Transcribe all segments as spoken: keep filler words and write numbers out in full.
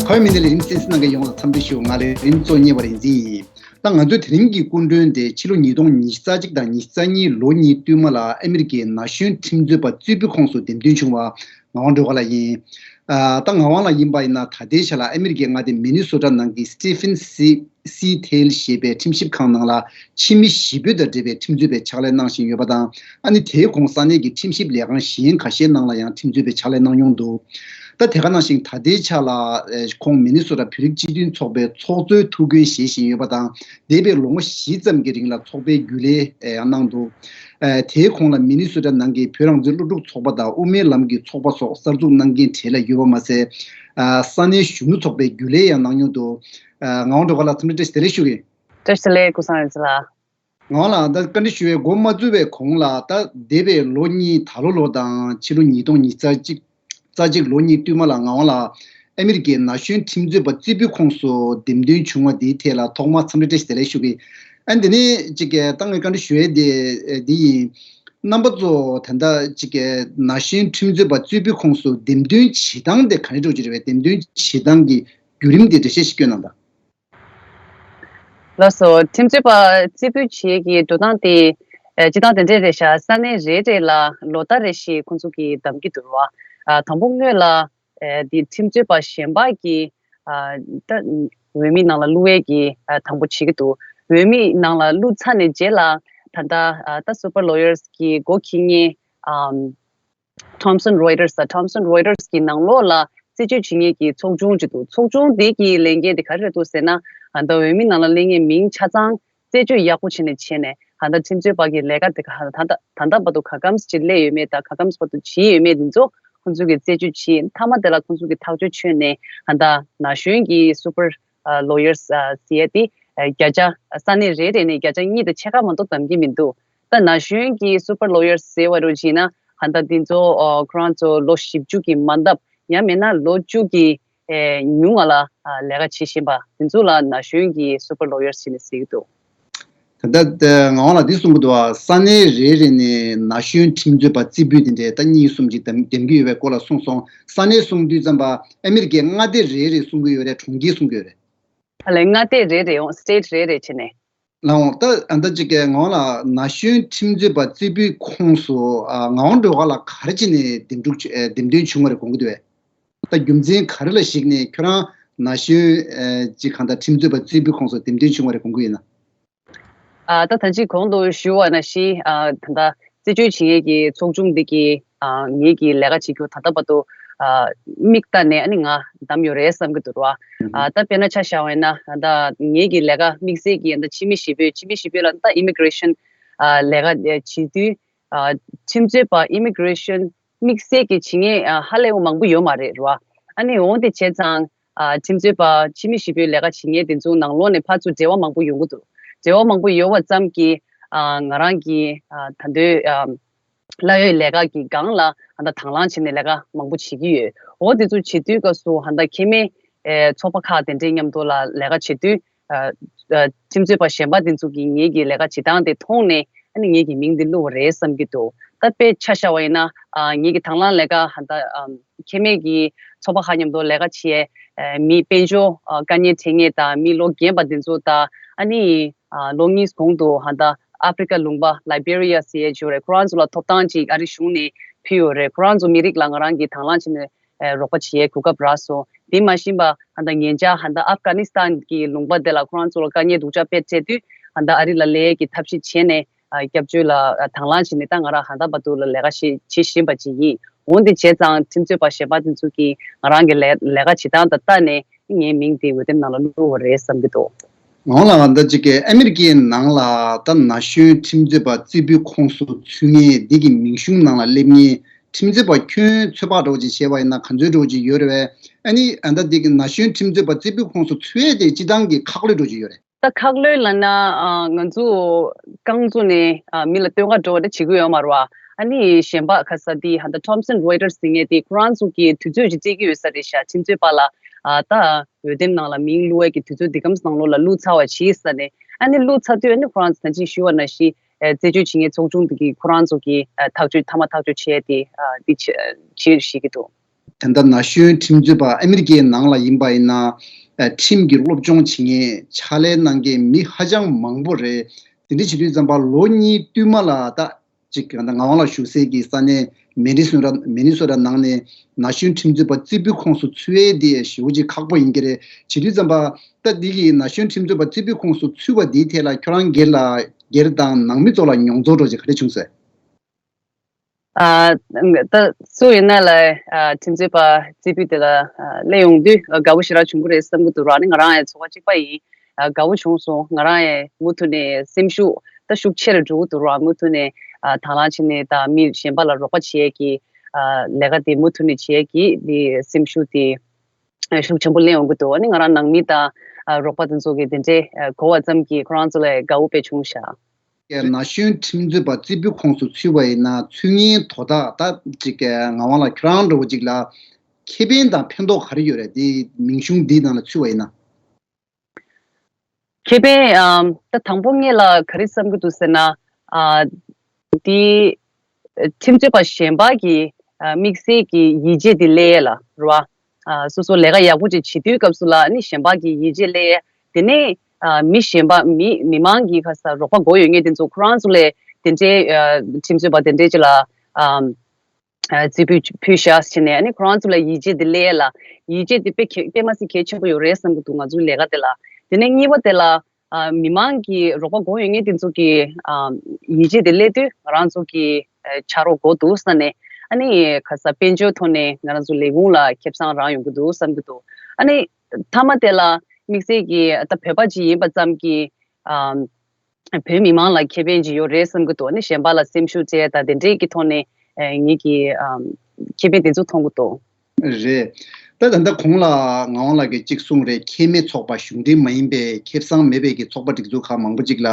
གོ་མི་འདི་ལས་རིམ་གསན་གཟིགས་གནང་མཁན་ཡོངས་ལ་འཚམས་འདྲི་ཞུ། ང་ལས་རིམ་གཙོ་གཉེར་བ་རིག་འཛིན་ཡིན། ད་ང་ཚོའི་དེ་རིང་གི་སྐུ་མགྲོན་དེ་ཕྱི་ལོ་ཉིས་སྟོང་ཉི་ཤུ་རྩ་གཅིག་དང་ཉི་ཤུ་རྩ་གཉིས་ལོ་གཉིས་སྟོད་མ་ལ་ཨ་མི་རི་ཀའི་ན་གཞོན་ཁྲིམས་རྩོད་པ་རྩེ་ཕུད་ཁོངས་སུ་འདེམས་ཐོན་བྱུང་བ་ངག་དབང་སྒྲོལ་དཀར་ལགས་ཡིན། ཨ་ད་ངག་དབང་ལགས་ཡིན་པ་ཡིན་ན་ད་ལྟའི་ཆ་ལ་ཨ་མི་རི་ཀའི་མངའ་སྡེ་མི་ནི་སོ་ཊ་ནང་གི་Stephen C Seathale ཞེས་པའི་ཁྲིམས་ཞིབ་ཁང་ནང་ལ་ཕྱི་མི་བཞི་པོ་དང་འབྲེལ་བའི་ཁྲིམས་རྩོད་པའི་ཕྱག་ལས་གནང་བཞིན་ཡོད་པ་དང་། ཨ་ནི་དེའི་གོང་ས་གནས་ཀྱི་ཁྲིམས་ཞིབ་ལས་ཁང་གཞན་ཁ་ཤས་ནང་ལ་ཡང་ཁྲིམས་རྩོད་པའི་ཕྱག་ལས་གནང་མྱོང་འདུག་ད་དེ་ག་ནང་བཞིན་ད་ལྟའི་ཆ་ལ་ཨེ་ཁོང་མི་ནི་སོ་ཊ་བོད་རིགས་སྤྱི་མཐུན་ཚོགས་པའི་ཚོགས་གཙོའི་ཐུགས་འགན་བཞེས་བཞིན་ཡོད་པ་དང་། འདས་པའི་ལོ་ངོ་བཞི་ཙམ་གྱི་རིང་ལ་ཚོགས་པའི་རྒྱུན་ལས་ཨེ་ཡང་གནང་འདུག་ཨེ་དེའི་གོང་ལ་མི་ནི་སོ་ཊ་ནང་གི་བོད་རང་བཙན་སློབ་ཕྲུག་ཚོགས་པ་དང་དབུ་མའི་ལམ་གྱི་ཚོགས་པ་སོགས་གསར་འཛུགས་གནང་མཁན་གྲས་ལ་ཡོད་པ་མ་ཟད། ཨ་ས་གནས་གཞོན་ནུ་ཚོགས་པའི་རྒྱུན་ལས་ཡང་གནང་མྱོང་འདུག་ཨ་ངག་དབང་སྒྲོལ་དཀར་ལགས་འཚམས་འདྲི་བཀྲ་ཤིས་བདེ་ལེགས་ཞུ་གི་ཡིན། བཀྲ་ཤིས་བདེ་ལེགས། ཀུན་བཟང་རིག་འཛིན་ལགས། ངག་དབང་ལགས། ད་བཀའ་འདྲི་ཞུ་བའི་འགོ་མ་བཙུགས་པའི་གོང་ལ། ད་འདས་པའི་ལོ་གཉིས་ད་ལོ་ལོ་དང་ཕྱི་ལོ་ཉིས་སྟོང་ཉི་ཤུ་རྩ་གཅིག་རྩ་གཅིག་ལོ་གཉིས་སྟོད་མ་ལ་ངག་དབང་ལགས་ཨ་མི་རི་ཀའི་ན་གཞོན་ཁྲིམས་རྩོད་པ་རྩེ་ཕུད་ཁོངས་སུ་འདེམས་ཐོན་བྱུང་བ་འདིའི་ཐད་ལ་ཐོག་མར་འཚམས་འདྲི་བཀྲ་ཤིས་བདེ་ལེགས་ཞུ་གི། ཨ་འདི་ནས་ཅིག་གི་ད་ངས་བཀའ་འདྲི་ཞུ་ཡས་དེ་འདི་ཡིན། རྣམ་པ་ཚོ་ད་ལྟ་ཅིག་གི་ན་གཞོན་ཁྲིམས་རྩོད་པ་རྩེ་ཕུད་ཁོངས་སུ་འདེམས་ཐོན་བྱེད་སྟངས་དེ་ག་འདྲ་འདྲ་བོ་ཅིག་རེད་པས། འདེམས་ཐོན་བྱེད་སྟངས་ཀྱི་བརྒྱུད་རིམ་དེ་འགྲེལ་བཤད་ཞིག་སྐྱོན་གནང་དང་། ལགས་སོ། ཁྲིམས་རྩོད་པ་རྩེ་ཕུད་བྱེད་ཀྱི་འགྲོ་སྟངས་དེ། ཨེ་སྤྱིར་བཏང་དེ་འདྲས་རེད་ཤག་ས་གནས་རེ་རེ་ལ་ལོ་ལྟར་རེ་བཞིན་ཁོང་ཚོ་གིས་གདམ་གྱི་འདུག་བ། ཨ་དང་པོ་སྔོན་ལ་ཨེ་འདི་ཁྲིམས་རྩོད་པ་གཞན་པ་གི་ཨ་ད་འོས་མི་ནང་ལ་བླུག་ཡས་ཀྱི་ཨ་དང་པོ་བྱེད་ཀྱི་འདུག་འོས་མི་ནང་ལ་བླུག་ཚར་ནས་རྗེས་ལ་ད་ལྟ་ཨ་ད་Super Lawyers གི་འགོ་འཁྱེར་མཁན་ཨམ། Thomson Reuters དང་Thomson Reuters གི་ནང་ལོགས་ལ་རྩད་གཅོད་བྱེད་མཁན་གྱི་ཚོགས་ཆུང་ཅིག་འདུག་ཚོགས་ཆུང་དེ་གི་ལས་འགན་དེ་ག་རེ་རེད་འདུག་ཟེར་ན། ཨ་ད་འོས་མི་ནང་ལ་སླེབས་མཁན་མིང་ཆ་ཚང་རྩད་གཅོད་ཡག་པོ་བྱས་ནས་བྱས་ནས། ཨ་ད་ཁྲིམས་རྩོད་པ་གི་ལས་ཀ་དེ་ག་ད་ད་ད་ལྟ་བར་དུ་ག་གམ་ཅིག་སླེབས་ཡོད་མེད་དང་ག་གམ་བར་དུ་བྱས་ཡོད་མེད་དེ་ཚོ་ཁོང་ཚོ་གིས་རྩད་གཅོད་བྱས། མཐའ་མ་དེ་ལ་ཁོང་ཚོ་གིས་ཐག་གཅོད་བྱས་ནས། ཨ་ད་ན་གཞོན་གྱི་Super Lawyers ཟེར་ཡ་དེ་བརྒྱ་ཆ་ས་གནས་རེ་རེ་ནས་བརྒྱ་ཆ་གཉིས་དང་ཕྱེད་ཀ་མ་གཏོགས་གདམ་གྱི་མི་འདུག་ད་ན་གཞོན་གྱི་Super Lawyers ཟེར་བ་རུ་བྱས་ན། ཧ་ད་འདི་ཚོ་ཨ་ཁོ་རང་ཚོ་ལོ་བཞི་བཅུ་གི་མ་འདབ་ཡང་མིན་ན་ལོ་བཅུ་གི་ཨེ་ཉུང་ང་ལ་ཨ་ལས་ཀ་བྱེད་བཞིན་པ་འདི་ཚོ་ལ་ན་གཞོན་གྱི་Super Lawyers ཟེར་ནས་ཟེར་གྱི་འདུག་ད་ལྟ་ངག་དབང་ལགས་འདི་གསུང་གི་འདུག་བ། ས་གནས་རེ་རེ་ནས་ན་གཞོན་ཁྲིམས་རྩོད་པ་རྩེ་ཕུད་དེ་འདྲའི་ད་གཉིས་གསུམ་ཅིག་འདེམས་འདེམས་ཀྱི་ཡོད་པའི་སྐོར་ལ་གསུངས་སོང་། ས་གནས་གསུང་དུས་ཙམ་པ་ཨ་མི་རི་ཀའི་མངའ་སྡེ་རེ་རེ་གསུང་གི་ཡོད་རེད། གྲོང་ཁྱེར་གསུང་གི་ཡོད་རེད། ཨ་ལས་མངའ་སྡེ་རེ་རེ་ཡོང་state རེ་རེ་བྱས་ནས། ལགས་འོང་། ད་ཨ་ད་ཅིག་གི་ངག་དབང་ལགས་ན་གཞོན་ཁྲིམས་རྩོད་པ་རྩེ་ཕུད་ཁོངས་སུ་ཨ་ངག་དབང་སྒྲོལ་དཀར་ལགས་ག་རེ་བྱས་ནས་འདེམས་སྒྲུག་བྱས་ཨ་འདེམས་ཐོན་བྱུང་བ་རེད་དགོངས་ཀྱི་འདུག་བས། ད་རྒྱུ་མཚན་ག་རེ་ལ་གཞིགས་ནས་ཁྱོད་རང་ན་གཞོན་ཨ་ཅིག་གང་ལྟར་ཁྲིམས་རྩོད་པ་རྩེ་ཕུད་ཁོངས་སུ་འདེམས་ཐོན་བྱུང་བ་རེད་དགོངས་ཀྱི་ཡིན་ན། ཨ་ད་ད་ཅི་གོང་དུ་ཞུ་བ་ནང་བཞིན་ཨ་ད་ལྟ་རྩད་གཅོད་བྱེད་མཁན་གྱི་ཚོགས་ཆུང་འདི་གིས་ཨ་ངེད་ཀྱི་ལས་ཀ་བྱེད་རྒྱུ་ད་ལྟ་བར་དུ་ཨ་མིག་ལྟ་ནས་ཨ་ནི་ང་བདམས་ཡོད་རེད་བསམ་གྱི་འདུག་ར། ཨ་ད་དཔེར་ན་ཆ་བཞག་པ་ཡིན་ན་ད་ངེད་ཀྱི་ལས་ཀ་དམིགས་བསལ་གྱི་ད་ཕྱི་མི་བཞི་པོས་ཕྱི་མི་བཞི་པོས་ལ་ད་immigration ཨ་ལས་ཀ་བྱེད་དུས་ཨ་ཁྲིམས་རྩོད་པ་immigration དམིགས་བསལ་གྱི་བྱེད་མཁན་ཨ་ཧ་ལས་པ་མང་པོ་ཡོད་མ་རེད་ར། ཨ་ནི་འོང་དེ་བྱས་ཙང་། ཨ་ཁྲིམས་རྩོད་པ་ཕྱི་མི་བཞི་པོའི་ལས་ཀ་བྱེད་མཁན་དེ་ཚོའི་ནང་ལོགས་ནས་ཕར་ཚུར་འབྲེལ་བ་མང་པོ་ཡོང་གི་འདུག་འབྲེལ་བ་མང་པོ་ཡོད་པ་ཙམ་གྱིས་ཨ་ང་རང་གིས་ཨ་ད་དུང་ཨ་གླ་ཡོད་ལས་ཀ་གི་སྒང་ལ་ཧ་ད་དང་བླངས་བྱས་ནས་ལས་ཀ་མང་པོ་བྱེད་ཀྱི་ཡོད། འོ་དེ་ཚོ་བྱེད་དུས་སྐབས་སུ་ཧ་ད་ཁེ་མེད་ཨེ་ཚོགས་པ་ཁག་དེ་འདྲའི་མཉམ་དུ་ལ་ལས་ཀ་བྱེད་དུས། ཨ་ཨ་ཁྲིམས་རྩོད་པ་གཞན་པ་དེ་ཚོ་གིས་ངེད་ཀྱི་ལས་ཀ་བྱེད་སྟངས་དེ་མཐོང་ནས་ཨ་ནི་ངེད་ཀྱི་མིང་དེ་བླུགས་པ་རེད་བསམ་གྱི་འདུག་ད་དཔེ་ཆ་བཞག་པ་ཡིན་ན་ཨ་ངེད་ཀྱི་དང་བླངས་ལས་ཀ་ཧ་ད་ཨམ་ཁེ་མེད་ཀྱི་ཚོགས་པ་ཁག་མཉམ་དུ་ལས་ཀ་བྱེད་ཨ་མི་དཔལ་འབྱོར་ཨ་དཀའ་ངལ་འཕྲད་མཁན་དང་མི་ལོ་རྒན་པ་དེ་ཚོ་དང་ཨ་ནི་ཨ་ལོ་གཉིས་གོང་དུ་ཧ་ད་ཨ་ཕི་རི་ཀ་ལུང་པ་Liberia ཟེར་ཡས་ཅིག་ཡོད་རེད། ཁོ་རང་ཚོ་ལ་ཐོབ་ཐང་ཅིག་ཨ་རི་གཞུང་ནས་ཕུལ་ཡོད་རེད། ཁོ་རང་ཚོ་མི་རིགས་ལ་ང་རང་གིས་དང་བླངས་བྱས་ནས། ཨེ་རོགས་པ་བྱེད་ཡས་གོ་སྐབས་རག་སོང་། དེ་མ་ཟད་པ་ཧ་ད་ཉེ་ཆར་ཧ་ད་ཨབ་གྷ་ནི་སི་ཐན་གྱི་ལུང་པ་དེ་ལ་ཁོ་རང་ཚོ་ལ་དཀའ་ངལ་སྡུག་ཅག་དཔེ་འཕྲད་དུས་ཧ་ད་ཨ་རི་ལ་སླེབས་ཡས་ཀྱི་ཐབས་ཤེས་བྱས་ནས་ཨ་སྐྱབས་བཅོལ་ལ་ཨ་དང་བླངས་བྱས་ནས་ད་ང་རང་ཧ་ད་བར་དུ་ལ་ལས་ཀ་ཞིག་བྱེད་བཞིན་པ་ཅིག་ཡིན། འོན་ཏེ་བྱས་ཙང་ཁྲིམས་རྩོད་པ་གཞན་པ་དེ་ཚོ་གིས་ང་རང་གི་ལས་ལས་ཀ་བྱེད་སྟངས་དང་བལྟས་ནས་ངའི་མིང་དེ་འོས་འདེམས་ནང་ལ་བླུགས་པ་རེད་བསམ་གྱི་འདུག་ངོ་ལ་ད་ཅིག་གི་ཨ་མི་རི་ཀའི་ནང་ལ་ད་ན་གཞོན་ཁྲིམས་རྩོད་པ་རྩེ་ཕུད་ཁོངས་སུ་ཚུད་མཁན་འདི་གི་མིང་གཞུང་ནང་ལ་སླེབས་མཁན་ཁྲིམས་རྩོད་པ་ཁྱོན་ཚོད་དཔག་འདྲ་བོ་ཅིག་བྱས་པ་ཡིན་ན་ག་ཚོད་འདྲ་བོ་ཅིག་ཡོད་རེད་བས། ཨ་ནི་ཨ་ད་འདི་གི་ན་གཞོན་ཁྲིམས་རྩོད་པ་རྩེ་ཕུད་ཁོངས་སུ་ཚུད་ཡས་དེ་སྤྱི་བཏང་གི་ཁག་ལོས་འདྲ་བོ་ཅིག་ཡོད་རེད། ད་ཁག་ལོས་ལབ་ན་ཨ་ང་ཚོ་རྐང་བཙུགས་ནས་ཨ་མི་ལ་སྟོན་ཁ་འདྲ་བོ་ད་བྱེད་ཀྱི་ཡོད་མ་རེད་བ། ཨ་ནི་གཞན་པ་ཁ་ས་དེ་ཧ་ད་Thomson Reuters ཟེར་མཁན་དེ་ཁོ་རང་ཚོ་གིས་དུས་ཚོད་ཅིག་སྤྲད་ཀྱི་ཡོད་ས་རེད་ཤག་ཁྲིམས་རྩོད་པ་ལ་ཨ་ད་འོས་འདེམས་ནང་ལ་མིང་བླུག་ཡས་ཀྱི་དུས་ཚོད་འདི་གམ་ནང་ལོགས་ལ་བླུག་ཚར་བ་བྱས་ས་ནས། ཨ་ནི་བླུག་ཚར་དུས་ཨ་ནི་ཁོ་རང་ཚོ་ད་ཅི་ཞུ་བ་ནང་བཞིན་ཨ་རྩད་གཅོད་བྱེད་མཁན་ཚོགས་ཆུང་དེ་གིས་ཁོ་རང་ཚོ་གིས་ཨ་ཐག་གཅོད་མཐའ་མ་ཐག་གཅོད་བྱས་ཏེ་ཨ་འདི་བྱེད་བྱེད་ཤེས་ཀྱི་འདུག་ད་ལྟ་ན་གཞོན་ཁྲིམས་རྩོད་པ་ཨ་མི་རི་ཀའི་ནང་ལ་ཡིན་པ་ཡིན་ན། ཨ་ཁྲིམས་ཀྱི་སློབ་སྦྱོང་བྱེད་མཁན་ཕྱག་ལས་གནང་མཁན་མི་ཧ་ཅང་མང་པོ་རེད། དེ་འདྲ་བྱེད་དུས་ཙམ་པ་ལོ་གཉིས་བསྟུད་མ་ལ་ད་ཅིག་ད་ངག་དབང་ལགས་བཞུགས་སའི་གི་ས་གནས་མི་ནི་སོ་ཊ་མི་ནི་སོ་ཊ་ནང་ནས་ན་གཞོན་ཁྲིམས་རྩོད་པ་རྩིས་འབུལ་ཁོངས་སུ་ཚུད་ཡས་དེ་ཞེ་པོ་ཅིག་ཁག་པོ་ཡིན་གྱི་རེད། བྱེད་དུས་ཙམ་པ་ད་འདི་གི་ན་གཞོན་ཁྲིམས་རྩོད་པ་རྩིས་འབུལ་ཁོངས་སུ་ཚུད་པ་འདིའི་ཐད་ལ་ཁྱོད་རང་སྒེར་ལ་སྒེར་དང་ནང་མི་ཚོ་ལ་མྱོང་ཚོར་འདྲ་ཅིག་ག་རེ་བྱུང་སོང་། ཨ། ད་སུ་ཡིན་ན་ལ་ཨ་ཁྲིམས་རྩོད་པ་རྩིས་འབུལ་དེ་ལ་ཨ་སླེབས་ཡོང་དུས་ཨ་དགའ་པོ་ཞེ་དྲག་བྱུང་གི་རེད་བསམ་གྱི་འདུག་ར། ནི་ང་རང་ཡང་ཚོགས་པ་གཅིག་པ་ཡིན། ཨ་དགའ་པོ་བྱུང་སོང་། ང་རང་ཡང་མུ་མཐུད་ནས་སེམས་ཤུགས་ད་ཤུགས་ཆེ་རུ་འགྲོ་གི་འདུག་ར། མུ་མཐུད་ནས་ཨ་དང་བླངས་བྱས་ནས་ད་མི་གཞན་པ་ལ་རོགས་པ་བྱེད་ཡས་ཀྱི་ཨ་ལས་ཀ་དེ་མུ་མཐུད་ནས་བྱེད་ཡས་ཀྱི་དེ་སེམས་ཤུགས་དེ་ཨ་ཤུགས་ཆེན་པོ་སླེབས་ཡོང་གི་འདུག་ནི་ང་རང་ནང་མི་དང་ཨ་རོགས་པ་དེ་ཚོ་གི་དེ་འདྲའི་ཨ་གོ་བ་ཙམ་གྱིས་ཁོ་རང་ཚོ་ལ་དགའ་པོ་དཔེ་བྱུང་ཤག་ན་གཞོན་ཁྲིམས་རྩོད་པ་རྩིས་འབུལ་ཁོངས་སུ་ཚུད་པ་ཡིན་ན་ཚུད་མཁན་དོ་བདག་ད་ཅིག་ངག་དབང་ལགས་ཁྱོད་རང་འདྲ་བོ་ཅིག་ལ་ཁེ་ཕན་དང་ཕན་ཐོགས་ག་རེ་ཡོད་རེད། དེ་མིང་གཞུང་འདིའི་ནང་ལ་ཚུད་པ་ཡིན་ན། ཁེ་ཕན་ཨམ་ད་དང་པོ་ངེད་ལ་ག་རེ་བསམ་གྱི་འདུག་ཟེར་ན། ཨ་འདི་ཁྲིམས་རྩོད་པ་གཞན་པ་གི་ཨ་དམིགས་བསལ་གྱི་ཡིད་ཆེས་དེ་སླེབས་ཡས་ལ་རེད་བ། ཨ་སོ་སོ་ལས་ཀ་ཡག་པོ་ཅིག་བྱེད་དུས་སྐབས་སུ་ལ་ནི་གཞན་པ་གི་ཡིད་ཆེས་སླེབས་ཡས། དེ་ནས་ཨ་མི་གཞན་པ་མི་མི་མང་གི་ཁ་ས་རོགས་པ་དགོས་ཡོད་མཁན་དེ་ཚོ་ཁོ་རང་ཚོ་ལས་དེ་འདྲའི་ཨ་ཁྲིམས་རྩོད་པ་དེ་འདྲའི་ཅིག་ལ་ཨ་ཨ་རྩིས་འབུལ་ཕུལ་བཞག་བྱས་ནས་ཨ་ནི་ཁོ་རང་ཚོ་ལ་ཡིད་ཆེས་དེ་སླེབས་ཡས་ལ་ཡིད་ཆེས་དེ་དཔེ་གལ་དཔེ་མ་སྲིད་གལ་ཆེན་པོ་ཡོད་རེད་བསམ་གྱི་འདུག་ང་ཚོའི་ལས་ཀ་དེ་ལ། དེ་ནས་གཉིས་པ་དེ་ལ་ཨ་མི་མང་གི་རོགས་པ་དགོས་ཡོད་མཁན་དེ་ཚོ་གི་ཨ་ཡིད་ཆེས་དེ་སླེབས་དུས་ང་རང་ཚོ་གི་ཨ་ཕྱག་རོགས་དགོས་འདུག་བསམ་ནས་ཨ་ནི་ཁ་ས་དཔལ་འབྱོར་ཐོག་ནས་ང་རང་ཚོ་ལས་ཁུངས་ལ་ཁེ་བཟང་རག་ཡོང་གི་འདུག་བསམ་གྱི་འདུག་ཨ་ནི་མཐའ་མ་དེ་ལ་དམིགས་བསལ་གྱི་ད་བོད་པ་ཅིག་ཡིན་པ་ཙམ་གྱིས་ཨ་བོད་མི་མང་ལ་ཁེ་ཕན་ཅིག་ཡོད་རེད་བསམ་གྱི་འདུག་ཨ་ནི་གཞན་པ་ལ་སེམས་ཤུགས་སྤྲད་དང་དེ་འདྲའི་གི་ཐོག་ནས་ཨ་ངེད་ཀྱིས་ཨ་ཁེ་ཕན་དེ་ཚོ་མཐོང་གི་འདུག་རེད། ད་ད་ལྟ་གོང་ལ་ངག་དབང་ལགས་ཀྱིས་གཅིག་གསུངས་རེད། ཁེ་མེད་ཚོགས་པ་གཞུང་འབྲེལ་མ་ཡིན་པའི་ཁེ་བཟང་མེད་པའི་གི་ཚོགས་པ་སྒྲིག་འཛུགས་ཁག་མང་པོ་ཅིག་ལ་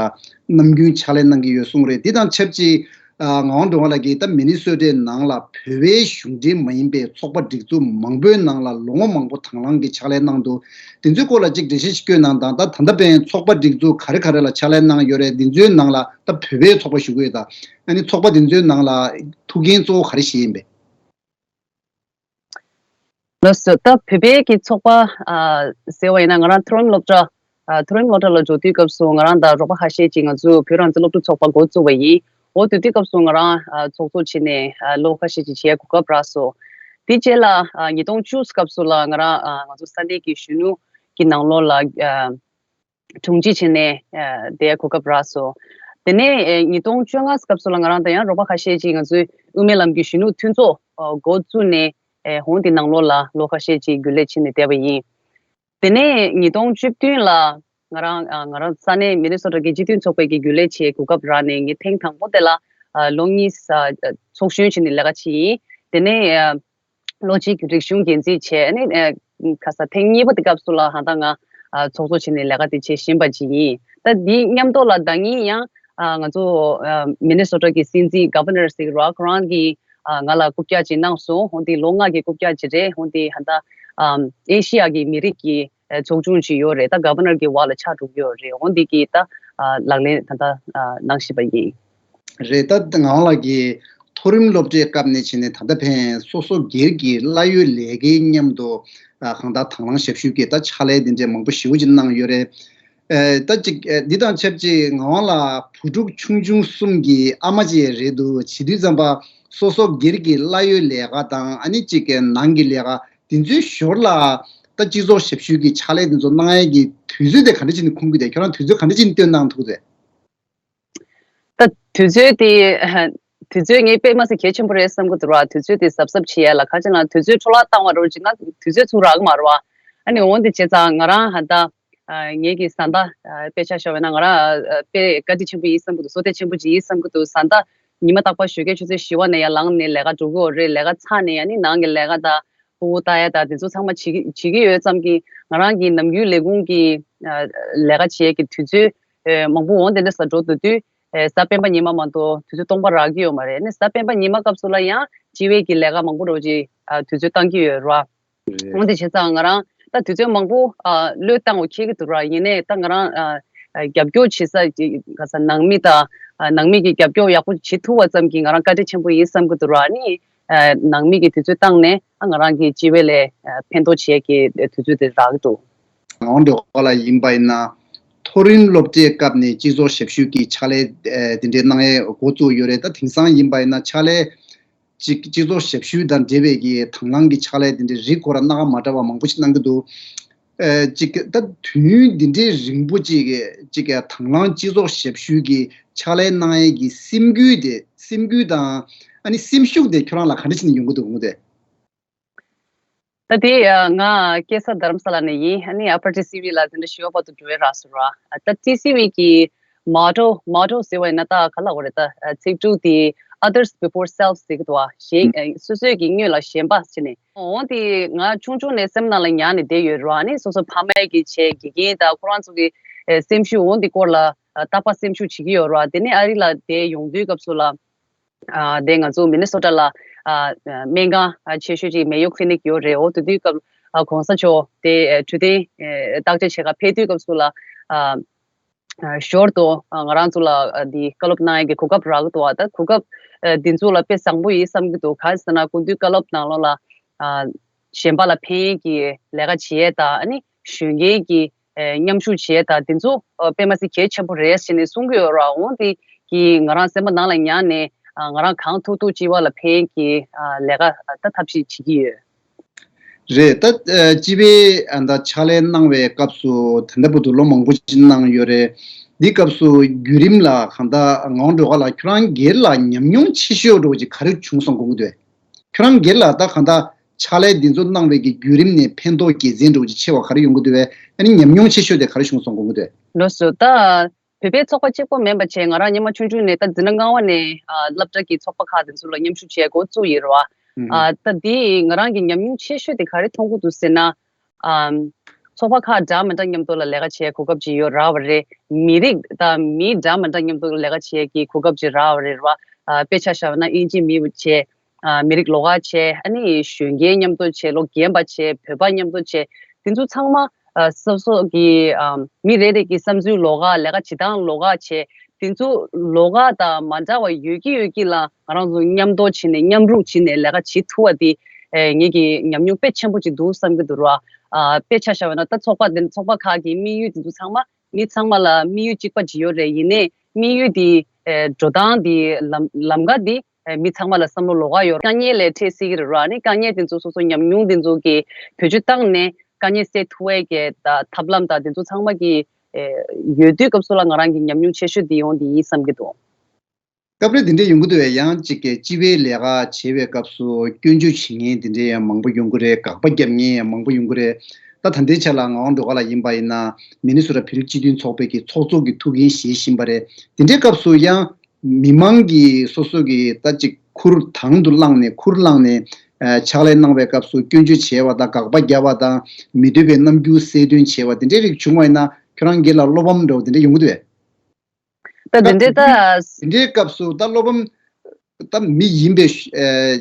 ནམ་རྒྱུན་ཕྱག་ལས་གནང་གི་ཡོད་གསུངས་རེད། འདི་དང་ཆབས་ཅིག་ཨ་ངག་དབང་སྒྲོལ་དཀར་ལགས་ཀྱིས་ད་མི་ནི་སོ་ཊའི་ནང་ལ་བོད་པའི་གཞུང་འབྲེལ་མ་ཡིན་པའི་ཚོགས་པ་སྒྲིག་འཛུགས་མང་པོའི་ནང་ལ་ལོ་ངོ་མང་པོ་དང་བླངས་ཀྱི་ཕྱག་ལས་གནང་འདུག་དེ་ཚོའི་སྐོར་ལ་ཅིག་འགྲེལ་བཤད་ཞིག་སྐྱོན་གནང་དང་། ད་ད་ལྟ་ཕན་ཚོགས་པ་སྒྲིག་འཛུགས་ག་རེ་ག་རེ་ལ་ཕྱག་ལས་གནང་ཡོད་རེད། འདི་ཚོའི་ནང་ལ་ད་བོད་པའི་ཚོགས་པ་ཞུགས་ཡོད་ད། ཨ་ནི་ཚོགས་པ་འདི་ཚོའི་ནང་ལ་ཐུགས་འགན་གཙོ་བོ་ག་རེ་བཞེས་ཡིན་པས། ལགས་སོ། ད་བོད་པའི་གི་ཚོགས་པ་ཨ་ཟེར་བ་ཡིན་ན་ང་རང་མཐོ་རིམ་སློབ་གྲྭ་ཨ་མཐོ་རིམ་སློབ་གྲྭ་ལ་འགྲོ་དུས་སྐབས་སུ་ང་རང་དང་རོགས་པ་ཁ་ཤས་ཅིག་ང་ཚོ་བོད་རང་བཙན་སློབ་ཕྲུག་ཚོགས་པ་འགོ་བཙུགས་པ་ཡིན། འོ་དེ་དུས་སྐབས་སུ་ང་རང་ཨ་ཚོགས་གཙོ་བྱས་ནས་ཨ་ལོ་ཁ་ཤས་ཅིག་བྱེད་གོ་སྐབས་རག་སོང་། དེ་རྗེས་ལ་ཨ་ཉིས་སྟོང་བཅུ་སྐབས་སུ་ལ་ང་རང་ཨ་ང་ཚོ་ས་གནས་ཀྱི་གཞོན་ནུ་གི་ནང་ལོགས་ལ་ཨ། དྲུང་ཆེ་བྱས་ནས་ཨ་བསྡད་གོ་སྐབས་རག་སོང་། དེ་ནས་ཨ་ཉིས་སྟོང་བཅོ་ལྔ་སྐབས་སུ་ལ་ང་རང་དང་ཡང་རོགས་པ་ཁ་ཤས་ཅིག་ང་ཚོའི་དབུ་མའི་ལམ་གྱི་གཞོན་ནུ་མཐུན་ཚོགས་ཨ་འགོ་བཙུགས་ནས་ཨ་ཧོང་དེ་ནང་ལོགས་ལ་ལོ་ཁ་ཤས་ཅིག་རྒྱུན་ལས་བྱས་ནས་བསྡད་པ་ཡིན། དེ་ནས་ཉིས་སྟོང་བཅུ་བདུན་ལ་ང་རང་ཨ་ང་རང་ས་གནས་མི་ནི་སོ་ཊ་གི་སྤྱི་མཐུན་ཚོགས་པའི་གི་རྒྱུན་ལས་བྱེད་གོ་སྐབས་རག་ནས་ངས་ཐེངས་དང་པོ་དེ་ལ་ཨ་ལོ་གཉིས་ཨ་ཚོགས་གཞོན་བྱས་ནས་ལས་ཀ་བྱས་ཡིན། དེ་ནས་ཨ། ལོ་གཅིག་རིག་གཞུང་འགན་འཛིན་བྱས་ནས་ཨ་ཁ་ས་ཐེངས་གཉིས་པ་དེ་སྐབས་སུ་ལ་ཧང་ད་ང་ཨ་ཚོགས་གཙོ་བྱས་ནས་ལས་ཀ་དེ་བྱེད་བཞིན་པ་ཅིག་ཡིན། ད་འདི་མཉམ་དུ་ལ་ཟླ་ཉིན་ཡང་ཨ་ང་ཚོ་ཨ་མི་ནི་སོ་ཊ་གི་སྲིད་འཛིན་གོ་ཝར་ནར་ཟེར་གྱི་རེད་བ། ཁོ་རང་གིས་ཨ་ང་ལ་རྐུབ་བཀྱག་ཅིག་གནང་སོང་། འོ་འདི་ལོ་ལྔ་གི་རྐུབ་བཀྱག་ཅིག་རེད། འོ་འདི་ཧང་ད་ཨ་ཨེ་ཤི་ཡ་གི་མི་རིགས་ཀྱི་ཨ་ཚོགས་ཆུང་ཅིག་ཡོད་རེད། ད་གོ་ཝར་ནར་གི་འོག་ལ་ཆགས་འགྲོ་གི་ཡོད་རེད། འོ་འདི་གི་ད་ཨ་ལག་ལེན་ད་ད་ཨ་གནང་བཞིན་པ་ཡིན། རེད། ད་ངག་དབང་ལགས་ཀྱིས་མཐོ་རིམ་སློབ་གྲྭའི་སྐབས་ནས་བྱས་ནས་ད་ལྟ་ཕན་སོ་སོ་སྒེར་གྱི་གླ་ཡོད་ལས་ཀའི་མཉམ་དུ་ཨ་གང་ལྟར་དང་བླངས་ཞབས་ཞུ་གི་ད་ཕྱག་ལས་དེ་འདྲའི་མང་པོ་ཞེ་པོ་ཅིག་གནང་ཡོད་རེད། ཨ་ད་ཅིག་ཨ་འདི་དང་ཆབས་ཅིག་ངག་དབང་ལགས་བུ་ཕྲུག་ཆུང་ཆུང་གསུམ་གྱི་ཨ་མ་ཅིག་རེད་འདུག་བྱེད་དུས་ཙམ་པ་སོ་སོ་སྒེར་གྱི་གླ་ཡོད་ལས་ཀ་དང་ཨ་ནི་ཅིག་ནང་གི་ལས་ཀ་དེ་ཚོའི་ཞོར་ལ་ད་སྤྱི་ཚོགས་ཞབས་ཞུ་གི་ཕྱག་ལས་དེ་ཚོ་གནང་ཡས་ཀྱི་དུས་ཚོད་དེ་ག་འདྲ་ཅིག་ནས་ཁོམ་གྱི་རེད། ཁྱོད་རང་དུས་ཚོད་ག་འདྲ་ཅིག་ནས་བཏོན་གནང་ཐུབ་ཀྱི་རེད། ད་དུས་ཚོད་དེ་དུས་ཚོད་ངས་དཔེ་མ་སྲིད་གལ་ཆེན་པོ་རེད་བསམ་གྱི་འདུག་ར། དུས་ཚོད་དེ་གཟབ་གཟབ་བྱེད་ཡ་ལ་ཁ་ཅིག་ན་དུས་ཚོད་འཕྲོ་བརླག་བཏང་བ་རོ་ཅིག་ན་དུས་ཚོད་ཚུར་རག་གི་མ་རེད་བ། ཨ་ནི་འོན་ཏེ་བྱས་ཙང་ང་རང་ཧ་ད་ངེད་ཀྱི་བཟའ་ཟླ་དཔེ་ཆ་བཞག་པ་ན་ང་རང་དཔེ་བཀའ་དྲིན་ཆེན་པོ་ཡིན་བསམ་གྱི་འདུག་བསོད་བདེ་ཆེན་པོ་ཅིག་ཡིན་བསམ་གྱི་འདུག་བཟའ་ཟླ་ཉི་མ་རྟག་པར་ཞོགས་ཀས་ཆུ་ཚོད་བཞི་པ་ནས་ཡར་ལངས་ནས་ལས་ཀ་འགྲོ་གི་ཡོད་རེད། ལས་ཀ་ཚར་ནས་ཨ་ནི་ནང་གི་ལས་ཀ་དང་ཕྲུ་གུ་ལྟ་ཡ་དང་དེ་ཚོ་ཚང་མ་བྱེད་ཀྱི་བྱེད་ཀྱི་ཡོད་ཙམ་གྱིས་ང་རང་གི་ནམ་རྒྱུན་ལས་ཁུངས་ཀྱི་ལས་ཀ་བྱེད་ཡས་ཀྱི་དུས་ཚོད་ཨེ་མང་པོ་འོང་དེ་འདྲ་ས་འགྲོ་འདུག་དུས་ཨེ་གཟའ་སྤེན་པ་ཉི་མ་མ་གཏོགས་དུས་ཚོད་སྟོང་པ་རག་གི་ཡོད་མ་རེད། ཨ་ནི་གཟའ་སྤེན་པ་ཉི་མ་སྐབས་སུ་ལ་ཡང་སྤྱི་བའི་གི་ལས་ཀ་མང་པོ་འགྲོ་ཅིག་ཨ་དུས་ཚོད་བཏང་གི་ཡོད་རེད་བ། འོང་དེ་བྱས་ཙང་ང་རང་ད་དུས་ཚོད་མང་པོ་ཨ་བློས་བཏང་བ་ཁྱེད་ཀྱི་འདུག་ར། ཡིན་ནའི་ད་ང་རང་ཨ་ཨ་རྒྱབ་སྐྱོར་བྱེད་ས་ཅིག་ག་ས་ནང་མི་དང་ཨ་ནང་མི་གི་རྒྱབ་སྐྱོར་ཡག་པོ་བྱེད་ཐུབ་པ་ཙམ་གྱིས་ང་རང་བཀའ་དྲིན་ཆེན་པོ་ཡིན་བསམ་གྱི་འདུག་ར། ཨ་ནི་ ནང་མི་གི་དུས་ཚོད་བཏང་ནས་ང་རང་གི་སྤྱི་བའི་ལས་ཕན་ཐོགས་བྱེད་ཀྱི་དུས་ཚོད་དེ་རག་གི་འདུག་ངག་དབང་སྒྲོལ་དཀར་ལགས་ཡིན་པ་ཡིན་ན། མཐོ་རིམ་སློབ་གྲྭའི་སྐབས་ནས་སྤྱི་ཚོགས་ཞབས་ཞུ་གི་ཕྱག་ལས་དེ་འདྲའི་གནང་ཡས་འགོ་བཙུགས་ཡོད་རེད། ད་དེང་སང་ཡིན་པ་ཡིན་ན་ཕྱག་ལས་ཅིག་སྤྱི་ཚོགས་ཞབས་ཞུ་དང་འབྲེལ་བའི་གི་དང་བླངས་ཀྱི་ཕྱག་ལས་དེ་འདྲའི་རིགས་སྐོར་སྣ་ཁ་མ་འདྲ་བ་མང་པོ་ཞིག་གནང་གི་འདུག་ཅིག་ད་དུས་ཡུན་འདི་འདྲའི་རིང་པོ་ཅིག་ཅིག་དང་བླངས་སྤྱི་ཚོགས་ཞབས་ཞུ་གི་ཕྱག་ལས་གནང་ཡས་ཀྱི་སེམས་འགུལ་དེ་སེམས་འགུལ་དང་ཨ་ནི་སེམས་ཤུགས་དེ་ཁྱོད་རང་ལ་ག་འདྲ་བྱས་ནས་ཡོང་གི་འདུག་འོང་དེ། ད་དེ་ང་སྐྱེས་ས་རྡ་རམ་ས་ལ་ནས་ཡིན། ཨ་ནི་ཨ་ཕར་ཊི་སི་ཝི་ལ་དེ་འདྲ་ཞི་བ་བར་དུ་འགྲོ་བའི་རག་སོང་ར། ད་ཊི་སི་ཝི་གི་མོ་ཊོ་མོ་ཊོ་ཟེར་བ་ཡིན་ན་ད་ག་ལ་འོ་རེད། ད་ཚིག་འབྲུ་དེ་others before self ཟེར་གི་འདུག་བ། གཞན་སོ་སོས་ཀྱི་སྔོན་ལ་གཞན་པ་ཟེར་ནས། འོང་དེ་ང་ཆུང་ཆུང་ནས་སེམས་ནང་ལ་ཉར་ནས་བསྡད་ཡོད་ར། ཨ་ནི་སོ་སོ་ཕ་མ་གི་བྱས་དགེ་རྒན་དང་ཁོ་རང་ཚོ་གི་སེམས་ཤུགས་འོང་དེ་སྐོར་ལ་རྟག་པར་སེམས་ཤུགས་བྱེད་ཀྱི་ཡོད་ར། དེ་ནས་ཨ་རི་ལ་བསྡད་ཡོང་དུས་སྐབས་སུ་ལ། ཨ་དེ་ང་ཚོ་མི་ནི་སོ་ཊ་ལ་ཨ་སྨན་ཁང་ཆེ་ཤོས་ཅིག་མེ་ཡོ་ཁི་ལི་ནིག་ཡོད་རེད། འོ་དེ་དུས་སྐབས་ཨ་གོང་ས་མཆོག་དེ་ཨ་འཕྲོད་བསྟེན་ཨ་བརྟག་དཔྱད་བྱེད་ག་ཕེབས་དུས་སྐབས་སུ་ལ་ཨ་ཨ་ཞོར་དུ་ཨ་ང་རང་ཚོ་ལ་ཨ་འདི་བཀའ་སློབ་གནང་ཡས་ཀྱི་གོ་སྐབས་རག་གི་འདུག་ཨ་ད་གོ་སྐབས་ཨ་འདི་ཚོ་ལ་དཔེ་བཟང་པོ་ཡིན་བསམ་གྱི་འདུག་གང་ཟེར་ན་སྐུ་མདུན་བཀའ་སློབ་ནང་ལོགས་ལ་ཨ་གཞན་པ་ལ་ཕན་ཡས་ཀྱི་ལས་ཀ་བྱེད་ཡས་དང་ཨ་ནི་གཞོན་སྐྱེས་ཀྱི་ཨེ་མཉམ་ཞུགས་བྱེད་ཡས་དང་དེ་ཚོ་ཨ་དཔེ་མ་སྲིད་གལ་ཆེན་པོ་རེད་ཟེར་ནས་གསུང་གི་ཡོད་ར། འོང་དེ་གིས་ང་རང་སེམས་པ་ནང་ལ་ཉར་ནས་ཨ་ང་རང་གང་ཐུབ་ཐུབ་སྤྱི་བ་ལ་ཕན་ཡས་ཀྱི་ཨ་ལས་ཀ་ད་ཐབས་ཤེས་བྱེད་ཀྱི་ཡོད། རེད། ད་ཨ་སྤྱི་པའི་ཨ་ད་ཕྱག་ལས་གནང་བའི་སྐབས་སུ་ད་ལྟ་བར་དུ་ལོ་མང་པོ་ཅིག་གནང་ཡོད་རེད། འདི་སྐབས་སུ་བརྒྱུད་རིམ་ལ་གང་ལྟར་ངག་དབང་སྒྲོལ་དཀར་ལགས་ཁྱོད་རང་སྒེར་ལ་ཉམས་མྱོང་ཆེ་ཤོས་འདྲ་བོ་ཅིག་ག་རེ་བྱུང་སོང་དགོངས་ཀྱི་འདུག་ཁྱོད་རང་སྒེར་ལ་ད་གང་ལྟར་ཕྱག་ལས་འདི་ཚོ་གནང་བའི་གི་བརྒྱུད་རིམ་ནས་ཕན་ཐོགས་དགེ་མཚན་འདྲ་བོ་ཅིག་ཆེ་བ་ག་རེ་ཡོང་གི་འདུག་བས། ཨ་ནི་ཉམས་མྱོང་ཆེ་ཤོས་དེ་ག་རེ་བྱུང་སོང་དགོངས་ཀྱི་འདུག་ལགས་སོ། ད་བོད་པའི་ཚོགས་པ་གཅིག་པོ་མིན་པ་བྱས་ང་རང་སྔོན་མ་ཆུང་ཆུང་ནས་ད་འཛིན་གྲྭ་ལྔ་པ་ནས་ཨ་སློབ་གྲྭ་གི་ཚོགས་པ་ཁག་དེ་ཚོ་ལ་མཉམ་ཞུགས་བྱས་འགོ་བཙུགས་ཡོད་རེད་བ། ཨ་ད་འདི་ང་རང་གི་ཉམས་མྱོང་ཆེ་ཤོས་དེ་ག་རེ་མཐོང་གི་འདུག་ཟེར་ན། ཨམ། ཚོགས་པ་ཁག་འདྲ་མི་འདྲ་མཉམ་དུ་ལ་ལས་ཀ་བྱེད་གོ་སྐབས་ཅིག་ཡོད་རག་པ་རེད། མི་རིགས་དང་མི་འདྲ་མི་འདྲ་མཉམ་དུ་ལས་ཀ་བྱེད་ཀྱི་གོ་སྐབས་ཅིག་རག་པ་རེད་བ། ཨ་དཔེ་ཆ་བཞག་ན་དབྱིན་ཇི་མི་བྱས། ཨ་མི་རིགས་ལོགས་ཀ་བྱས། ཨ་ནི་གཞོན་སྐྱེས་མཉམ་དུ་བྱས། ལོ་རྒན་པ་བྱས། བོད་པ་མཉམ་དུ་བྱས། དེ་ཚོ་ཚང་མ་ཨ་སོ་སོ་གི་ཨ་མི་རེ་རེ་གི་བསམ་ཚུལ་ལོགས་ཀ་ལས་ཀ་བྱེད་སྟངས་ལོགས་ཀ་བྱས། དེ་ཚོ་ལོགས་ཀ་དང་མ་འདྲ་བ་ཡོད་ཀྱི་ཡོད་ཀྱི་ལ་ང་རང་ཚོ་མཉམ་དུ་བྱས་ནས་མཉམ་རུབ་བྱས་ནས་ལས་ཀ་བྱེད་ཐུབ་པ་དེ་ཨེ་ངེད་ཀྱི་ཉམས་མྱོང་དཔེ་ཆེན་པོ་ཅིག་འདུག་བསམ་གྱི་འདུག་ར། ཨ་དཔེ་ཆ་བཞག་པ་ན་ད་ཚོགས་པ་འདི་ཚོགས་པ་ཁག་གི་དམིགས་ཡུལ་དེ་ཚོ་ཚང་མ་མི་ཚང་མ་ལ་དམིགས་ཡུལ་གཅིག་པ་ཅིག་ཡོད་རེད། ཡིན་ནའི་དམིགས་ཡུལ་དེ་ཨེ་འགྲོ་སྟངས་དེ་ལམ་ལམ་ཀ་དེ་ཨེ་མི་ཚང་མ་ལ་བསམ་བློ་ལོགས་ཀ་ཡོད། དཀའ་ངལ་ལས་འཕྲད་སྲིད་ཀྱི་རེད་ར། ཨ་ནི་དཀའ་ངལ་དེ་ཚོ་སོ་སོ་ཉམས་མྱོང་དེ་ཚོ་གི་བེད་སྤྱོད་བཏང་ནས་དཀའ་ངལ་སེལ་ཐུབ་པའི་གི་ད་ཐབས་ལམ་དང་དེ་ཚོ་ཚང་མ་གི་ཨེ་ཡོད་དུས་སྐབས་སུ་ལ་ང་རང་གི་ཉམས་མྱོང་ཆེ་ཤོས་དེ་ཡོང་དེ་ཡིན་བསམ་གྱི་འདུག་སྐབས་རེ་དེ་འདྲས་ཡོང་གི་འདུག་བས། ཡང་གཅིག་གི་སྤྱི་པའི་ལས་ཀ་བྱེད་པའི་སྐབས་སུ་སྐྱོན་བརྗོད་བྱེད་མཁན་དེ་འདྲས་ཡང་མང་པོ་ཡོང་གི་རེད། དགག་པ་རྒྱབ་མཁན་ཡང་མང་པོ་ཡོང་གི་རེད། ད་ད་ལྟའི་ཆ་ལ་ངག་དབང་སྒྲོལ་དཀར་ལགས་ཡིན་པ་ཡིན་ན་མི་ནི་སོ་ཊ་བོད་རིགས་སྤྱི་མཐུན་ཚོགས་པའི་གི་ཚོགས་གཙོ་གི་ཐུགས་འགན་བཞེས་བཞིན་པ་རེད། དེ་འདྲའི་སྐབས་སུ་ཡང་མི་མང་གིས་སོ་སོ་གི་ད་ཅིག་ཁུར་དང་དུ་བླངས་ནས་ཁུར་བླངས་ནས་ཨ་ཕྱག་ལས་གནང་བའི་སྐབས་སུ་སྐྱོན་བརྗོད་བྱས་པ་དང་དགག་པ་བརྒྱབ་པ་དང་མི་འདོད་པའི་རྣམ་འགྱུར་གསལ་སྟོན་བྱས་པ་དེ་འདྲའི་རིགས་བྱུང་བ་ཡིན་ན་ཁྱོད་རང་སྒེར་ལ་བློ་ཕམ་འདྲ་བོ་དེ་འདྲ་ཡོང་གི་འདུག་བས། ད་དེ་འདྲའི་ད་དེ་འདྲའི་སྐབས་སུ་ད་བློ་ཕམ་ད་མི་ཡིན་པའི་ཨེ་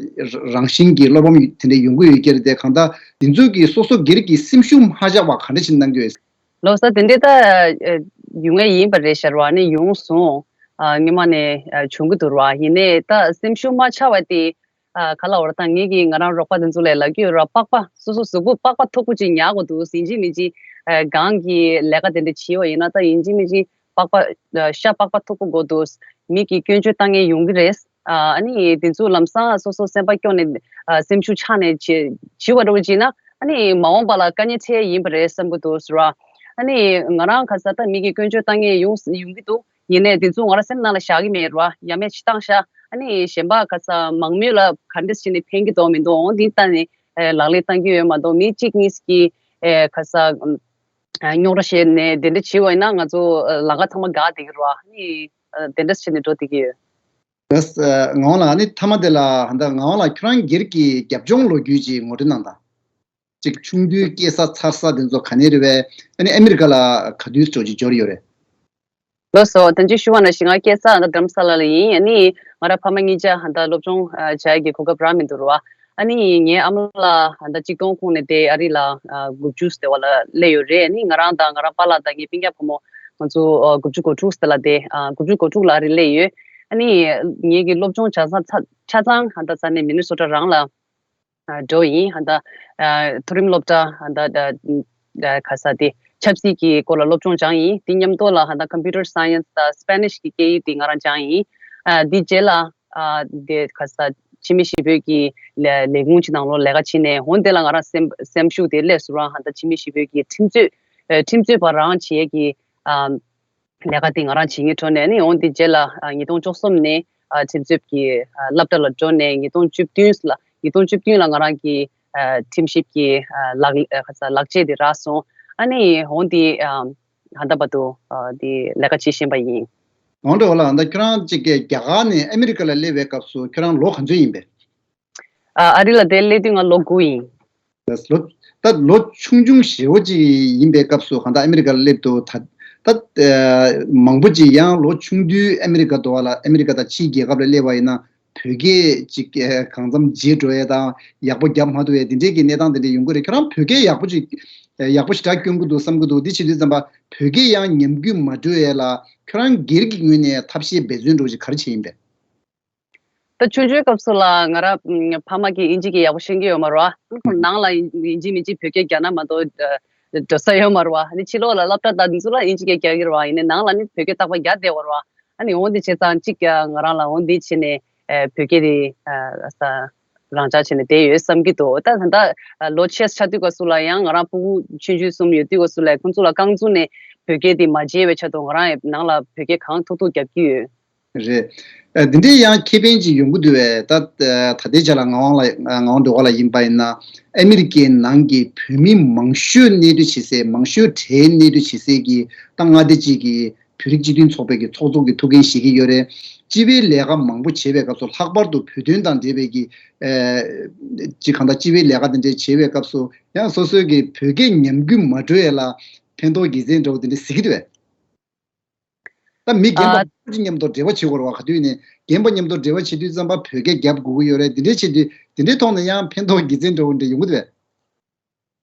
རང་བཞིན་གྱི་བློ་ཕམ་དེ་འདྲ་ཡོང་གི་ཡོད་ཀྱི་རེད་དེ། གང་ལྟར་འདི་ཚོ་གིས་སོ་སོ་སྒེར་གྱི་སེམས་ཤུགས་མ་ཆག་པ་ག་འདྲ་ཞིག་གནང་གི་ཡོད། ལགས་སོ། དེ་འདྲའི་ད་ཨེ་ཡོང་ངེས་ཡིན་པ་རེད་ཤག་ར། ཨ་ནི་ཡོང་སོང་། ཨ་སྔོན་མ་ནས་ཨ་བྱུང་གི་འདུག་ར། ཡིན་ནའི་ད་སེམས་ཤུགས་མ་ཆག་པ་དེ་ཨ་ག་ལ་བར་ད་ངེད་ཀྱིས་ང་རང་རོགས་པ་དེ་ཚོ་ལས་ལབ་ཀྱི་ཡོད་ར། པགས་པ་སོ་སོ་གཟུགས་པོ་པགས་པ་མཐུག་པོ་ཅིག་ཉར་དགོས་འདུག་ཡིན་གཅིག་མིན་གཅིག་ཨ་སྒང་གི་ལས་ཀ་དེ་འདྲ་བྱེད་པ་ཡིན་ན་ད་ཡིན་གཅིག་མིན་གཅིག་པགས་པ་ཨ་ཤ་པགས་པ་མཐུག་པོ་དགོས་འདུག་མི་གིས་སྐྱོན་བརྗོད་བཏང་མཁན་ཡོང་གི་རེད། ཨ་ནི་དེ་ཚོ་ལམ་སང་སོ་སོ་སེམས་པ་སྐྱོ་ནས་ཨ་སེམས་ཤུགས་ཆག་ནས་བྱེད་བྱེད་པ་འདྲ་བོ་བྱས་ན་ཨ་ནི་མ་འོངས་པ་ལ་དཀའ་ངལ་འཕྲད་ཡིན་པ་རེད་བསམ་གྱི་འདུག་ཟེར་བ། ཨ་ནི་ང་རང་ཁ་སང་ད་མི་གིས་སྐྱོན་བརྗོད་བཏང་མཁན་ཡོང་ཡོང་གི་འདུག་ཡིན་ནའི་དེ་ཚོ་ང་རང་སེམས་ནང་ལ་བཞག་གི་མེད་ར། ཡ་མེད་ཅིག་བཏང་ཤག་ཨ་ནི་གཞན་པ་ཁ་སང་མང་མོས་ལ་ག་འདྲ་བྱས་ནས་ཕན་གྱི་འདུག་མི་འདུག་འོང་དེ་ལྟ་ནས་ཨེ་ལག་ལེན་བཏང་གི་ཡོད་མ་གཏོགས་མི་གཅིག་གཉིས་ཀྱིས་ཨེ་ཁ་སང་རྙོག་དྲ་བཤད་ནས་དེ་འདྲ་བྱེད་པ་ཡིན་ན་ང་ཚོ་ལམ་ཁ་ཚང་མ་འགག་བསྡད་ཀྱི་རེད་བ། ཨ་ནི་དེ་འདྲ་བྱས་ནས་འགྲོ་བསྡད་ཀྱི་ཡོད། ལགས། ངག་དབང་ལགས། ཨ་ནི་མཐའ་མ་དེ་ལ་ད་ངག་དབང་ལགས་ཁྱོད་རང་སྒེར་གྱི་རྒྱབ་ལྗོངས་ལོ་རྒྱུས་ཅིག་ངོ་སྤྲོད་གནང་དང་། ཅིག་ཆུང་དུས་སྐྱེས་ས་འཚར་ས་དེ་ཚོ་ག་ནས་རེད་བས། ཨ་ནི་ཨ་མི་རི་ཀ་ལ་ག་དུས་འགྲོ་ཅིག་འབྱོར་ཡོད་རེད། ལགས་སོ། ད་ཅི་ཞུ་བ་ནང་བཞིན་ང་སྐྱེས་ས་ད་རྡ་རམ་ས་ལ་ལ་ཡིན། ཨ་ནི་ང་ར་ཕ་མ་གཉིས་ཆ་ད་སློབ་སྦྱོང་ཨ་བྱ་ཡ་གི་གོ་སྐབས་རག་མི་འདུག་ར་བ། ཨ་ནི་ངའི་ཨ་མ་ལགས་ད་གཅིག་སྟོང་ཁོངས་ནས་དེ་ཨ་རི་ལ་ཨ་དགུ་བཅུ་ཟེར་བ་ལ་སླེབས་ཡོད་རེད། ཨ་ནི་ང་རང་དང་ང་རང་པཱ་ལགས་དང་ངའི་སྤུན་ཀྱག་བུ་མོ་ང་ཚོ་ཨ་དགུ་བཅུ་གོ་དྲུག་ཟེར་ལ་དེ་ཨ་དགུ་བཅུ་གོ་དྲུག་ལ་ཨ་རི་སླེབས་ཡོད། ཨ་ནི་ངེད་ཀྱི་སློབ་སྦྱོང་བྱ་ས་ཆ་ཆ་ཚང་ཧ་ད་ས་ནས་མི་ནི་སོ་ཊ་རང་ལ་ཨ་འགྲོ་ཡིན། ཧ་ད་ཨ་མཐོ་རིམ་སློབ་གྲྭ་ཧ་ད་ད་ད་ག་ས་དེ་ཆབ་སྲིད་ཀྱི་སྐོར་ལ་སློབ་སྦྱོང་སྦྱངས་ཡིན། དེ་མཉམ་དུ་ལ་ཧ་ད་ཀམ་པུ་ཊར་སའེ་ཡེན་སི་དང་སི་པེ་ནིཤ་གི་སྐད་ཡིག་དེ་ང་རང་སྦྱངས་ཡིན། ཨ་དེ་རྗེས་ལ་ཨ་དེ་ག་ས་འཆི་མེད་ཞི་བའི་གི་ལས་ལས་ཁུངས་ཅིག་ནང་ལོགས་ལས་ཀ་བྱས་ནས། འོན་དེ་ལ་ང་རང་སེམས་སེམས་ཤུགས་དེ་སླེབས་སོང་ར། ཧ་ད་འཆི་མེད་ཞི་བའི་གི་ཁྲིམས་རྩོད་ཨ་ཁྲིམས་རྩོད་པ་རང་བྱེད་ཡས་ཀྱི་ཨ་ལས་ཀ་དེ་ང་རང་བྱེད་ངེས་འཕྲོ་ནས། ནི་འོན་དེ་རྗེས་ལ་ཨ་ཉིས་སྟོང་བཅུ་གསུམ་ནས་ཨ་ཁྲིམས་རྩོད་ཀྱི་ཨ་སློབ་གྲྭ་ལ་འགྲོ་ནས་ཉིས་སྟོང་བཅུ་བདུན་ལ་ཉིས་སྟོང་བཅུ་བདུན་ལ་ང་རང་གི་ཨ་ཁྲིམས་ཞིབ་ཀྱི་ཨ་ལག་ཨ་ག་ས་ལག་ཆས་དེ་རག་སོང་། ཨ་ནི་འོན་དེ་ཨ་ད་ལྟ་བར་དུ་ཨ་དེ་ལས་ཀ་བྱེད་བཞིན་པ་ཡིན། ཨོང་ཏོ་ལགས། ད་ཁྱོད་རང་ཅིག་གི་རྒྱ་གར་ནས་ཨ་མི་རི་ཀ་ལ་སླེབས་པའི་སྐབས་སུ་ཁྱོད་རང་ལོ་ག་ཚོད་ཡིན་པས། ཨ་ཨ་རི་ལ་དེ་སླེབས་དུས་ང་ལོ་དགུ་ཡིན། ལོ་ད་ལོ་ཆུང་ཆུང་ཞེ་བོ་ཅིག་ཡིན་པའི་སྐབས་སུ་གང་ལྟར་ཨ་མི་རི་ཀ་ལ་སླེབས་འདུག་ད་ད་ཨ་མང་པོ་ཅིག་ཡང་ལོ་ཆུང་དུས་ཨ་མི་རི་ཀ་འགྲོ་བ་ལ། ཨ་མི་རི་ཀ་དང་ཕྱིའི་རྒྱལ་ཁབ་ལ་སླེབས་པ་ཡིན་ན་བོད་སྐད་ཅིག་ཨ་གང་འཚམ་བརྗེད་འགྲོ་ཡས་དང་ཡག་པོ་རྒྱབ་མ་ཐུབ་ཡས་དེ་འདྲའི་གི་གནས་སྟངས་དེ་འདྲ་ཡོང་གི་རེད། ཁྱོད་རང་བོད་སྐད་ཡག་པོ་ཅིག་ཡག་པོ་ཞེ་དྲག་སྐྱོན་གི་འདུག་བསམ་གི་འདུག་འདི་བྱེད་དུས་ཙམ་པ་བོད་སྐད་ཡང་ཉམས་རྒུད་མ་འགྲོ་ཡས་ལ་ཁྱོད་རང་སྒེར་གྱི་ངོས་ནས་ཐབས་ཤེས་འབད་བརྩོན་འདྲ་བོ་ཅིག་ག་རེ་བྱས་ཡིན་པས། ད་ཆུང་ཆུང་སྐབས་སུ་ལ་ང་རང་ཕ་མ་གིས་ཨིན་ཇི་སྐད་ཡག་པོ་ཤེས་ཀྱི་ཡོད་མ་རེད་བ། ནང་ལ་ཨིན་ཇི་མིན་ཇི་བོད་སྐད་རྒྱག་ན་མ་གཏོགས་འགྲོ་ས་ཡོད་མ་རེད་བ། ཨ་ནི་ཕྱི་ལོགས་ལ་སློབ་གྲྭ་དང་འདི་ཚོ་ལ་ཨིན་ཇི་སྐད་རྒྱག་གི་རེད་བ། ཡིན་ནའི་ནང་ལ་ནི་བོད་སྐད་རྟག་པར་རྒྱག་བསྡད་ཡོད་རེད་བ། ཨ་ནི་འོན་ཏེ་བྱས་ཙང་གཅིག་ང་རང་ལ་འོན་ཏེ་བྱས་ནས་བོད་སྐད་དེ་རང་འཇགས་བྱས་ནས་བསྡད་ཡོད་བསམ་གྱི་འདུག་ད་ད་ལྟ་ལོ་ཆེ་ཆགས་དུས་སྐབས་སུ་ལ་ཡང་ང་རང་སྤུ་གུ་ཆུང་ཆུང་གསུམ་ཡོད་དུས་སྐབས་སུ་ལ་ཁོང་ཚོ་ལ་རྐང་བཙུགས་ནས་བོད་སྐད་དེ་མ་བརྗེད་པའི་ཆེད་དུ་ང་རང་ནང་ལ་བོད་སྐད་གང་ཐུབ་ཐུབ་རྒྱབ་ཀྱི་ཡོད། རེད། ཨ་འདི་འདྲའི་ཡང་ཁེ་ཕན་ཅིག་ཡོང་གི་འདུག་བས། ད་ད་ལྟའི་ཆ་ལ་ངག་དབང་ལགས་ངག་དབང་སྒྲོལ་དཀར་ལགས་ཡིན་པ་ཡིན་ན་ཨ་མི་རི་ཀའི་ནང་གི་བོད་མི་མང་ཤོས་གནས་སྡོད་བྱེད་སའི་མང་ཤོས་གྲས་གནས་སྡོད་བྱེད་སའི་གི་ད་མངའ་སྡེ་གཅིག་གི་བོད་རིགས་སྤྱི་མཐུན་ཚོགས་པའི་གི་ཚོགས་གཙོ་གི་ཐུགས་འགན་བཞེས་ཀྱི་ཡོད་རེད། སྤྱི་པའི་ལས་ཀ་མང་པོ་བྱེད་པའི་སྐབས་སུ་ལྷག་པར་དུ་བོད་དོན་དང་འབྲེལ་བའི་གི་ཨ་ཅིག་གང་ལྟར་སྤྱི་པའི་ལས་ཀ་དེ་འདྲ་བྱེད་པའི་སྐབས་སུ་ཡང་སོ་སོའི་གི་བོད་སྐད་ཉམས་རྒུད་མ་འགྲོ་ཡས་ལ་ཕན་ཐོགས་དགེ་མཚན་འདྲ་བོ་དེ་འདྲ་གཟིགས་ཀྱི་འདུག་བས། ད་མི་རྒན་པ་ཨ་མང་པོ་ཅིག་མཉམ་དུ་འབྲེལ་བ་བྱེད་དགོས་རེད་བ། ག་དུས་ནས་རྒན་པ་མཉམ་དུ་འབྲེལ་བ་བྱེད་དུས་ཙམ་པ་བོད་སྐད་རྒྱབ་དགོས་ཀྱི་ཡོད་རེད། འདི་འདྲའི་བྱེད་དུས་འདི་འདྲའི་ཐོག་ནས་ཡང་ཕན་ཐོགས་དགེ་མཚན་འདྲ་བོ་འདྲ་ཡོང་གི་འདུག་བས།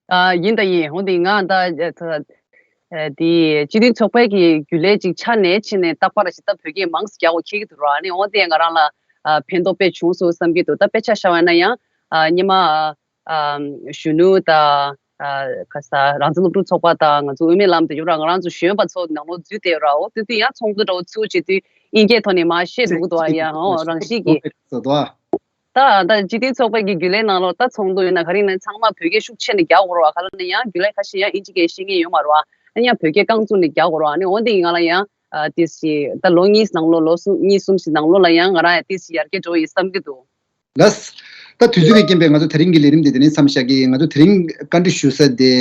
ཨ་ཡིན་ད་ཡིན། འོན་ཏེ་ང་ད་ཨ་དེ་སྤྱི་མཐུན་ཚོགས་པའི་གི་རྒྱུན་ལས་ཅིག་ཆགས་ནས་ཕྱིན་ནས་རྟག་པར་ཞིག་ད་བོད་སྐད་མང་ཙམ་རྒྱག་དགོས་འཁེལ་གྱི་འདུག་ར། ཨ་ནི་འོན་ཏེ་ང་རང་ལ་ཨ་ཕན་ཐོགས་དཔེ་བྱུང་སོང་བསམ་གྱི་འདུག་ད་དཔེ་ཆ་བཞག་པ་ཡིན་ན་ཡང་ཨ་སྔོན་མ་ཨ་གཞོན་ནུ་དང་ཨ་ག་ས་རང་བཙན་སློབ་ཕྲུག་ཚོགས་པ་དང་ང་ཚོ་དབུ་མའི་ལམ་དུ་ཡོད་ར། ང་རང་ཚོ་གཞོན་པ་ཚོ་ནང་ལོགས་འཛུལ་བསྡད་ཡོད་ར། འོ་དེ་དུས་ཡང་ཚོགས་འདུ་འདྲ་བོ་ཚུགས་བྱེད་དུས་དབྱིན་སྐད་ཐོག་ནས་མར་བཤད་འགྲོ་གི་འདུག་ཨ་ཡ་ཧོ་རང་བཞིན་གྱིས། ད་ད་སྤྱི་མཐུན་ཚོགས་པའི་གི་རྒྱུན་ལས་ནང་ལོགས་ད་ཚོགས་འདུ་ཡིན་ན་ག་རེ་ཡིན་ན་ཚང་མ་བོད་སྐད་ཤུགས་ཆེ་ནས་རྒྱག་དགོས་རེད་བ། ག་ལ་ནས་ཡང་རྒྱུན་ལས་ཁ་ཤས་ཡང་ཨིན་ཇི་སྐད་ཤེས་མཁན་ཡོད་མ་རེད་བ། ཨ་ནི་ཡང་བོད་སྐད་རྐང་བཙུགས་ནས་རྒྱག་དགོས་རེད་བ། ཨ་ནི་འོན་ཏེ་ཡིན་ང་ལ་ཡང་ཨ་ཏི་སི་ད་ལོ་གཉིས་ནང་ལོགས་ལོ་གསུམ་གཉིས་གསུམ་ཞིག་ནང་ལོགས་ལ་ཡང་ང་རང་ཡང་ཏི་སི་ཡར་རྒྱས་འགྲོ་ཡིན་བསམ་གྱི་འདུག་ལགས། ད་དུས་ཚོད་ཀྱི་རྐྱེན་པས་ང་ཚོ་དེ་རིང་གི་ལས་རིམ་འདི་དེ་ནས་མཚམས་བཞག་གི། ང་ཚོ་དེ་རིང་བཀའ་འདྲི་ཞུ་ས་དེ་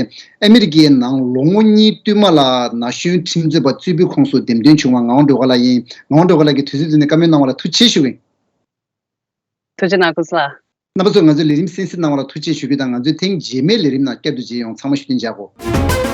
ཨ་མི་རི་ཀའི་ནང་ལོ་ངོ་གཉིས་བསྟུད་མ་ལ་ན་གཞོན་ཁྲིམས་རྩོད་པ་གཙོས་པའི་ཁོངས་སུ་འདེམས་ཐོན་བྱུང་བ་ངག་དབང་སྒྲོལ་དཀར་ལགས་ཡིན། ངག་དབང་སྒྲོལ་དཀར་ལགས་ཀྱིས་དུས་ཚོད་འདི་ནས་བཀའ་མོལ་གནང་བ་ལ་ཐུགས་རྗེ་ཆེ་ཞུ་གི་ཡིན། ཐུགས་རྗེ་གནང་སྐུ་ཚེ་ལགས། རྣམ་པ་ཚོས་ང་ཚོའི་ལས་རིམ་གསན་གཟིགས་གནང་བ་ལ་ཐུགས་རྗེ་ཆེ་ཞུ་རྒྱུ་དང་། ང་ཚོའི་ཐེངས་རྗེས་མའི་ལས་རིམ་ནང་བསྐྱར་དུ་མཇལ་ཡོང་། ཚང་མ་བཞུགས་གདན་འཇགས་དགོས།